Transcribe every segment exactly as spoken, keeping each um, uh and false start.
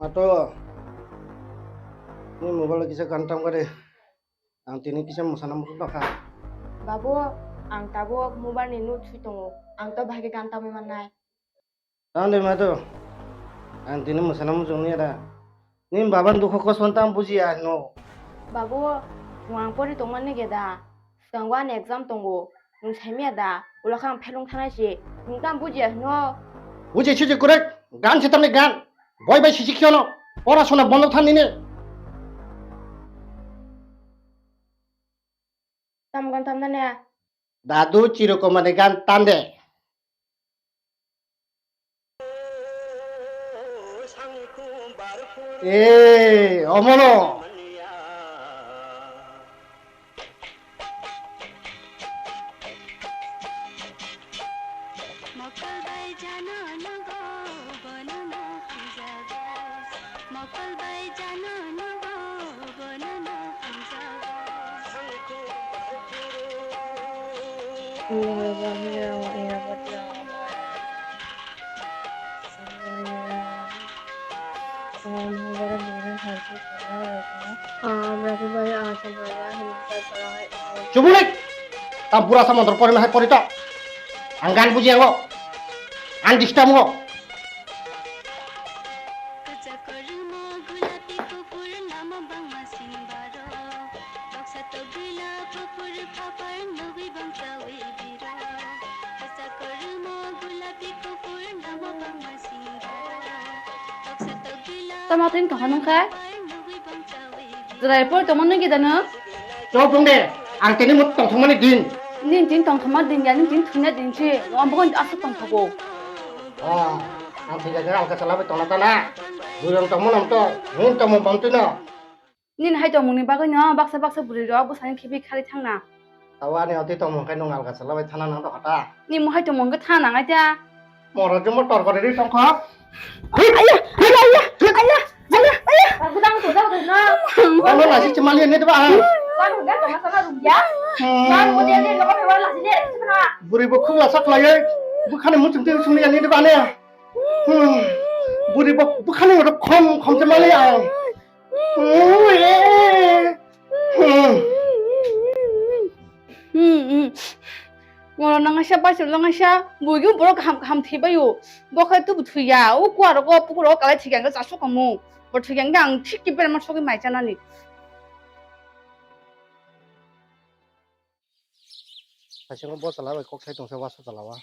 Mato, ni mobile kisa gan tam gari. Ang tini kisa musana muchung tongkha. Babu, ang tabuk mobile ni note swi tongo. Ang to bahai khe gan tamwi mannai. Tang de Mato. Ang tini musana muchung ni ada. Ni baba ni dukho kosto tang bujiya no. Babu, nwng ang pori tongmani geda. Swkango ani exam tongo. Nwng saimaya da, ulo khe ang phelung thanai se. Nwng tamo bujiya hino? Buji suji kwrwi, gan se tamni gan. Boi bai sisi khiono. Pora sona bondo than nini. Tam gan tam nani? Dadu Chirokomani gan tande. Eh, omono. Chubulai! Tam pura sa montor pori mahai pori to. Ang gan buji ango. Ang disturb ango. Tamo tini tongkha nung khe? Jwrai pori tongma nung khe da nung? Chop rwng de, ang tini mo tongthokmani din. Nini tini tongthokma din ya, nini tini thwina din se, nwng bokol aswk tongthogo. Oh, ang thwi jaga alka chala bai tongna ta na. Jwrai tongma nam to, nwng tongma bam twi no. Nini hai tongmungni bagwi no baksa baksa bwrwi rok bwsani khibi khari thangna. Tao ani oti tongmung khe nwng alka chala bai thana nang tongkha ta. Nini mo hai tongmung khe thana nangai ta. Moro jumbo tor kore ri tongkha. Aya, aya, aya, aya, aya, aya. Ang gudang tu jao tu na. Ano nasi chemali ani deba. Bang udah sama sama rugi ya. Bang udah dia lo kau lagi ni. Buri bo khum lasa khlaiwi. Bukhani muchung twi sungni ani deba ne. Hmm. Buri bo bukhani ro khom khom chemali ang. Hmm, eh. Hmm. Hmm, hmm. Moro nang aisa, baisal nang aisa, buigo borok ham, ham thwi baio. Bo khe tubu thwi ya, o kuarogo, pukurogo kalai thwi khe ang khe chasuk kamu. Bo thwi khe ang thik khe berma sogwi mai chanani. Kaisingo bo chwla bai kok sai tongsa waso chwla o.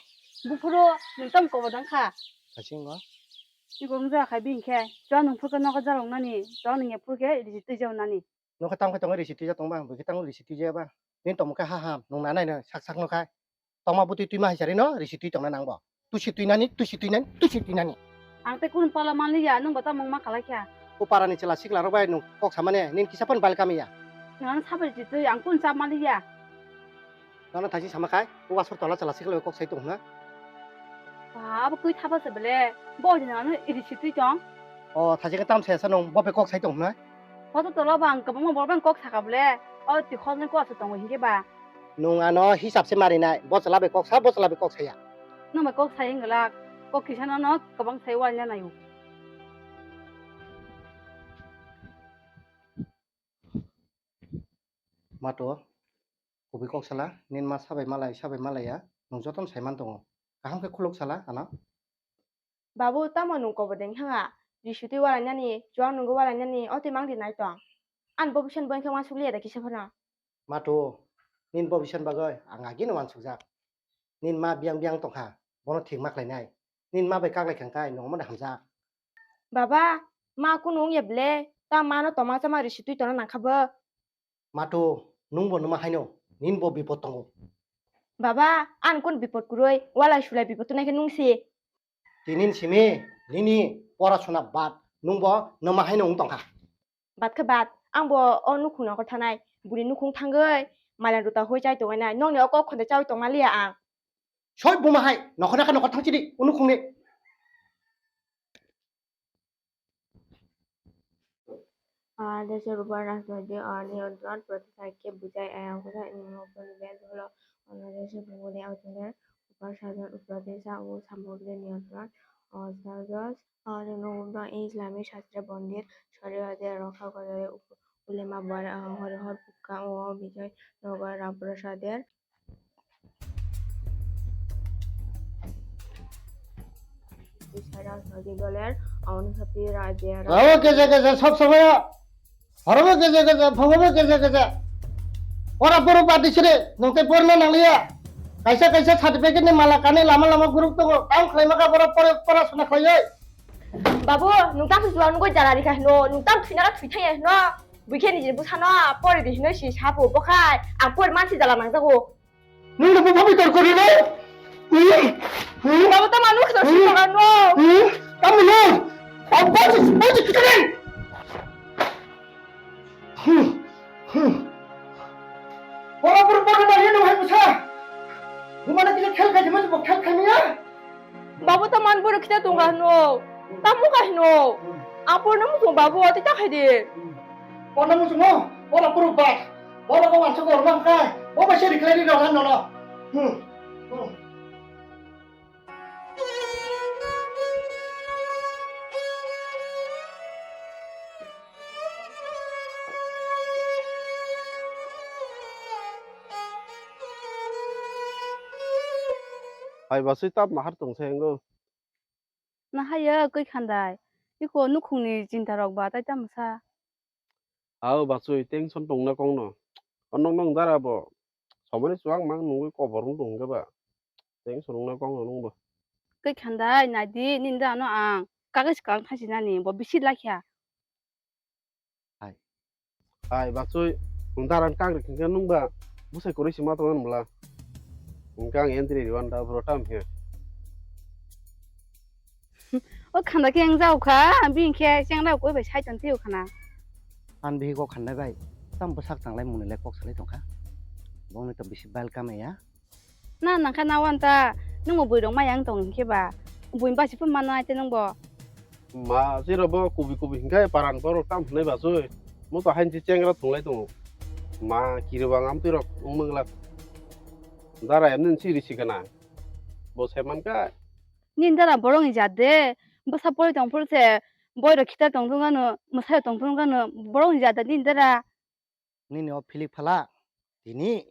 Buphuru nwng tamo kobo dang kha? Kaisingo. Iko wng jora khai bini khe. Chwla nwng phuru khe nokha jora wngnani, chwla nwng ya phuru khe risi twi jao nani. Nokha tamo khe tongo risi twi ja tongba, bwkhe tamo risi twi jaya ba. Nini tongmung khe ha ham, nwng nanai no sak sak no khai. Tongma bwtwi twima hai sari no risi twi tongna nang bo. Tusi twi nani, tusi twi nani, tusi twi nani. Ang tei kunu pala manliya, nwng bo tamo wngma kalaikha. O parani chwla sikla rok bai nwng kok samani, nini kisa phano bal kamiya. Nwng ano sabai risi twi, ang kunu chap manliya. Nono thaising sama khai, o wasor tola chwla sikla bai kok sai tong hwnna. Ba, abo kwi thapa se bele, bo jina ano risi twi tong. O thaising tam se sa nwng bo bai kok sai tong hwnna. Hoto tola ba ang kwbangma borok bai kok saka bole. O twi khosni kok se tongo hinkhe ba. Nwng ano hisab se marinai. Bo chwla bai kok sa, bo chwla bai kok saya. Nwng bai kok sai wng glak. Kok kisa no no kwbang sai wal ya naio. Mato, kubui kok sala, nini ma sabai malai, sabai malai ya. Nwng jotono sai man tongo. Kaham khe khuluk sala ano. Babu, tamo nwng kobo deng hwnga? Risutwi walainani, chuwak nungwi walainani, o twi mang di nai tong. Ani bo bisan bo wngkhe uansuk liya da kisa phano. Mato, nini bo bisan bagwi ang agini uansukjak. Nini ma biyang biyang tongkha, bono thik ma khlainai. Nini ma bai kaklai kha wngkha, nwng omono hamjak. Baba, ma kunu wngya ble, ta mano tongma chama risutwi tongna nangkha bo. Mato, nwngbo nwma haino, ninbo bipot tongo. Baba, ang kun bipot kwrwi, walai sulai bipot tongnai khe nwng se. Tinin simi, nini pora sona bad, nwngbo nwma haino wng tongkha. Bad khe bad, ang bo o nukhung nokol thanai, buri nukhung thangwi, mailan ruta hoi chai tongnai, nokni o kok khonde chawi tongma liya ang. Soi buma hai, nokhor nokha nokhor thang chidi, o nukhungni. Bangladeshor upor rashtrapati o niyontron protisai khe bujai, ayang khe nini upor belt holo Bangladeshor bunguli autumder upor sador uprodesha o samudri niyontron O Sargas, o Nungda Islami Shastra Bondit, Shariater Rokha Godare Ulema Bor, o Hori Hor Bukka, o Bijoy Nagar Rampura Shader. Bisai rajnoitik doler, o Nusati Raje Abo kesa kesa sob somoi Orobo kesa kesa, phogobo kesa kesa. Ora poro party sire, nokte porna nangliya. Kaisa kaisa certificate ni mala kani lama lama group tongo. Kam khlaima ka borok pore pora suna khlaioi. Babu, nung tam sujua nungoi jala rikha hino, nung tam thwina ra thwi thaya hino. Buikhe niji bwsano pore di hino si sapo bokhai, ang pore mansi jala nangjago. Nung no bupha bitor kori no? Babu, tamo ano kisa sukha no. Tamo no? Babu, babu, babu, kisa ni. Pora pora pora mari no hai busa. Bumana kisa khel khai jema bo khel khai niya. Babu, tamo ano boro kisa tong no. Tamo ka hino. Apor no muchung babu, ati ta khai di. Pora muchung no. Pora pora ba. Bo ba ko wansa ko rwma kha, bo ba se rikhlai ri rok han nono. Hmm. Hmm. Hai basui tap mahar tong se ngo. Nahaya koi khandai. Iko nukhungni chinta rok ba tai tamo sa. Ao bachoi, tension tongna kongno. O nok nok dara bo. Somani chuwak mang nungwi kobor wng tong hwnkhe ba. Tension wngna kongno nungbo. Koi khandai, naidi, nini dano ang kagis kang thasi nani, bo bisi lakha. Hai. Hai, bachoi, nwng daran kagri khingkhe nwng ba bwsai kwrwi se ma tongna bwla. Hwnkhe ang entry rwyan da bro tam he. O khanda khe ang jao kha, bini khe chengra koi bai sai tong tio khana. An bihi kok khandai bai, tam bwsak tanglai muni le kok salai tong kha. Bongni to bisi bal kama ya. Na nangkha na wan ta, nwng bo bui rok maya wng tong hinkhe ba, bui basi phun mano aite nwng bo. Ma, sero bo kubi kubi hinkhe paran borok tam hwnwi bachoi. Mo to hain si chengra thunglai tongo. Ma, kiribang amtwi rok wng mangla. Dara emni si risi gana. Bo se mankha. Nini dara borok ni jat de, bwsa pori tong phuru se, boi rok khitar tong thung gano, mwsai rok tong thung gano, borok ni jat de nini dara. Nini o philik phala, tini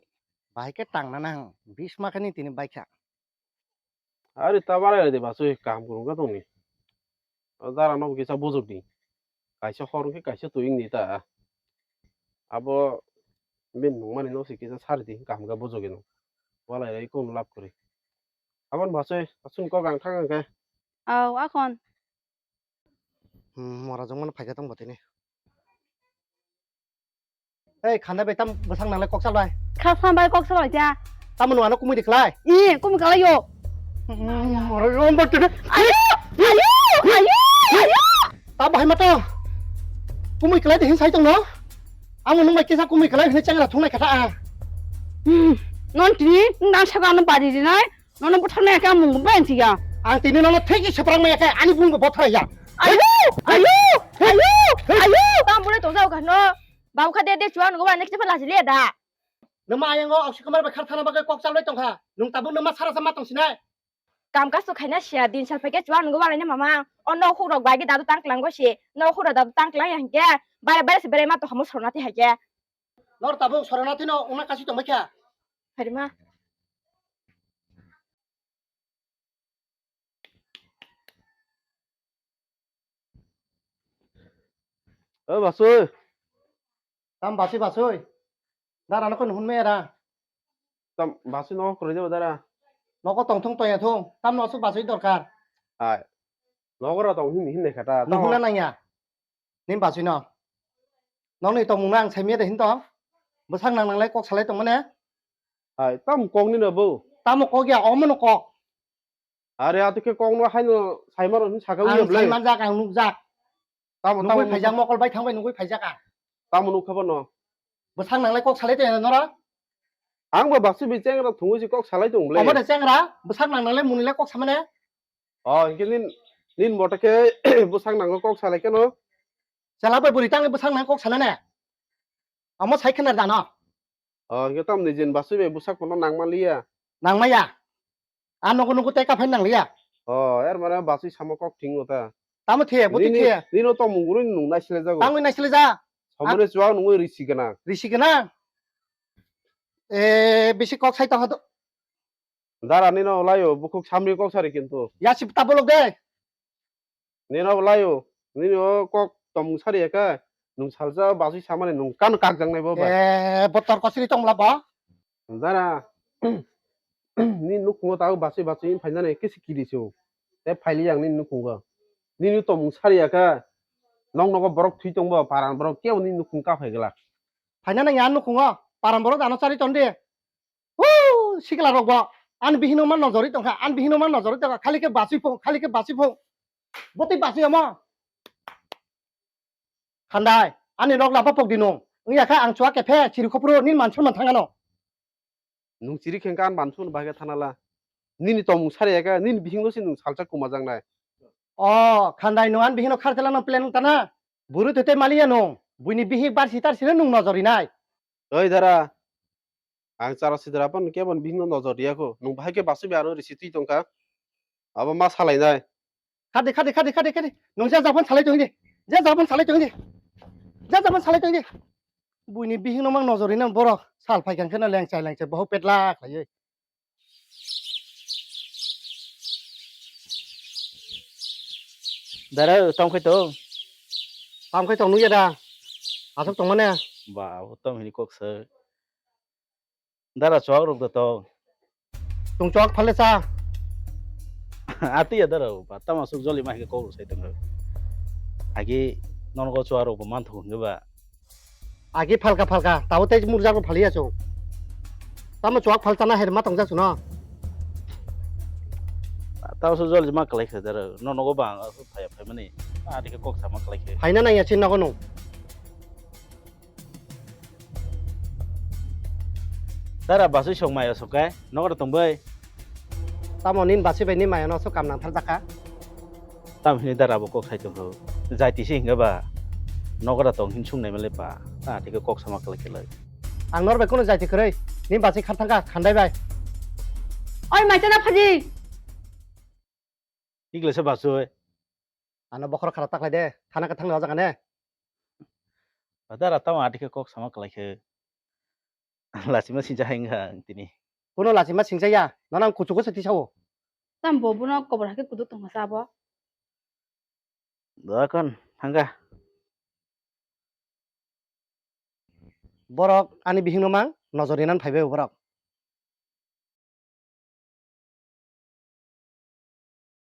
bahai khe tangna nang, bisma khe ni tini baikha. Ari ta barai de bachoi kaham kwrwng khe tongni. O dara no kisa bujok di. Kaisa hor khe kaisa twi wngdi ta. Abo bini nungmani no se kisa sari di kaham khe bujok ino. Walai rai kunu lab kwrwi. Aboni bachoi aswk kok ang thang khe. Au, akhon. Hmm, mora jongmano phaikha tongbo tini. Ei, khanda bai tam bwsang nanglai kok salai. Kha sam bai kok salai ta. Tamo nwng ano kumui diklai. Ih, kumui kalai yo. Hmm, mora jongbo tini. Ayo, ayo, ayo, ayo. Ta bahai mato. Kumui kalai de hin sai tongno. Amo nwng bai kisa kumui kalai hini chengra thunglai kha ta ang. Hmm, non tini nang saka ano bari rinai. Nono buthar nai ka mung bai thiya. Ang tini nono theki seprang maya khe ani bung bo bothar ya. Ayo, ayo, ayo, ayo. Tam bole tong jao ka no. Bau kha de de chuan go ba next pa la jile da. Nama ayang go oksi kamar ba khar thana ba kok chalai tong kha. Nung tabuk nama sara sama tong sinai. Kam kasto khaina sia din sal phai khe chuan go ba na mama. Ono khuk rok bai ge dadu tang klang go si. No khuk rok dadu tang klang ya hingke. Bare bare se bare ma to hamo sorna ti hai khe. Nor tabuk sorna ti no ungna kasi tong bai kha. Hari ma. O basui. Tam basui basui. Dara no kon hun me ra. Tam basui no kore de dara. Noko tong thung toya thung. Tam no su basui dorkar. Hai. Noko ra tong hin hin ne khata. No huna nang ya. Nin basui no. Nokni tongmung no ang saimya de hin tong. Bwsak nang nanglai kok salai tong mane. Hai, tam kok ni no bo. Tamo kok ya, omo no kok. Are ato khe kok no haino saimaro hin saka. Ang uyo blai. Saimanjak, ang nukjak. Tamo, tamo nugui phaijak, mokol bai thangbai nugui phaijak ang. Tamo nukha bono. Bwsak nanglai kok salai tong nora. Ang bo baksu bi chengra thungui si kok salai tong blai. Omo de chengra, bwsak nang nanglai munilai kok samane. O, hingke nin, nin moto khe bwsak nango kok salai keno. Chwla bai bwrwi tangwi bwsak nang kok salai ne. Omo sai khna dano. O, hingke tamni jin basui bai bwsak pono nang manliya. Nang maya. A nogo nogo tei kaphai nang liya. Oh, er mane bachwi samo kok thingo ta. Tamo thiya, boti Nini, thiya. Nino tongmung gurui nung naisilai jago. Tangwi naisilai ja. Samone chuwak nungwi risi gwnang. Risi gwnang. E, bisi kok sai tongha do. Dara nino layo, bukhuk samri kok sari kintu. Ya sip ta bolok de. Nino layo, nini o kok tongmung sari ya khe, nung salsa bachwi samani nung kan kak jang nai bo ba. E, botor kosiri tongla ba. Dara, ni nukhungo tao bachwi bachwi phainani kisi kiri se o. Te phaili yang nini nukhungo. Nini tongmung sari ya khe, nok nogo borok thwi tongbo, paran borok kebo nini nukhung ka phai glak. Phainani ya nukhungo, paran borok ano chari ton de. Huu, sikla rok bo. Ani bihino ma nojori tongkha, ani bihino ma nojori tongkha. Khali khe basi phung, khali khe basi phung. Botwi basi omo. Khandai, ani rok laba pok di nung. Wngya kha ang chuwa kephe, chiri khopro, nini man songman thangano. Nung chiri khengkha ani man songno bahai khe thanala. Nini tongmung sari ya khe, nini bihingno se nung salsa kuma jang nai. O, khandai nung ani bihingno khartelano plan tana. Buru tete maliya nung. Buini bihik bar sitar sino nung nojori nai. Oi dara, ang chara sidra phan kebo ni bihingno nojor riya kho. Nung bahai khe basu bi aro risi twi tongkha. Abo ma salainai. Khadi, khadi, khadi, khadi, khadi. Nung je japan salai tongdi. Je japan salai tongdi. Je japan salai tongdi. Buini bihingno mang nojor rina borok sal phai kang kheno lengchai lengchai bohok petla khlaiwi. Dara, tong khai tong. Tong khai tong nukya da. Asok tong mane. Ba, abo tong hini kok se. Dara chwak rok da tong. Tong chwak phale cha. Ati ya dara, ba, tama suk joli ma hike kok sai tong. Agi non go chwak rok bo man thung ba. Agi phalka phalka, tabo tei murjak rok phaliya chwng. Tamo chuwak phal chana hai ma tongjak chwngno. Tamo se jol ma kwlai khe dara. No nogo ba ang phaya phaimani. Ani khe kok sama kwlai khe. Phaina nangya chin nogo nung. Dara basui sok maya sok kai. Nogo tong bai. Tamo nin basi bai ni maya no sok kam nang thar jaka. Tamo hini dara bo kok sai tongkho. Jai tisi hinga ba. Nokra tong hin sung nai male ba. Ta thike kok sama kala kela. Ang nor bai kono jai ti kwrwi. Ni basi khar thangka khandai bai. Oi mai chana phaji. Ikle se basui. Ano bokhor khara taklai de. Thana ka thang jaga ne. Dara tamo athike kok sama kala khe. Lachima singcha hai wngkha ang tini. Bono lachima singcha ya, nono ang kuchugo se tisao. Tam bo bono kobor hakhe kudu tongma sa bo. Doakon, hangga. Borok ani bihingno mang nojor rinani phaibai borok.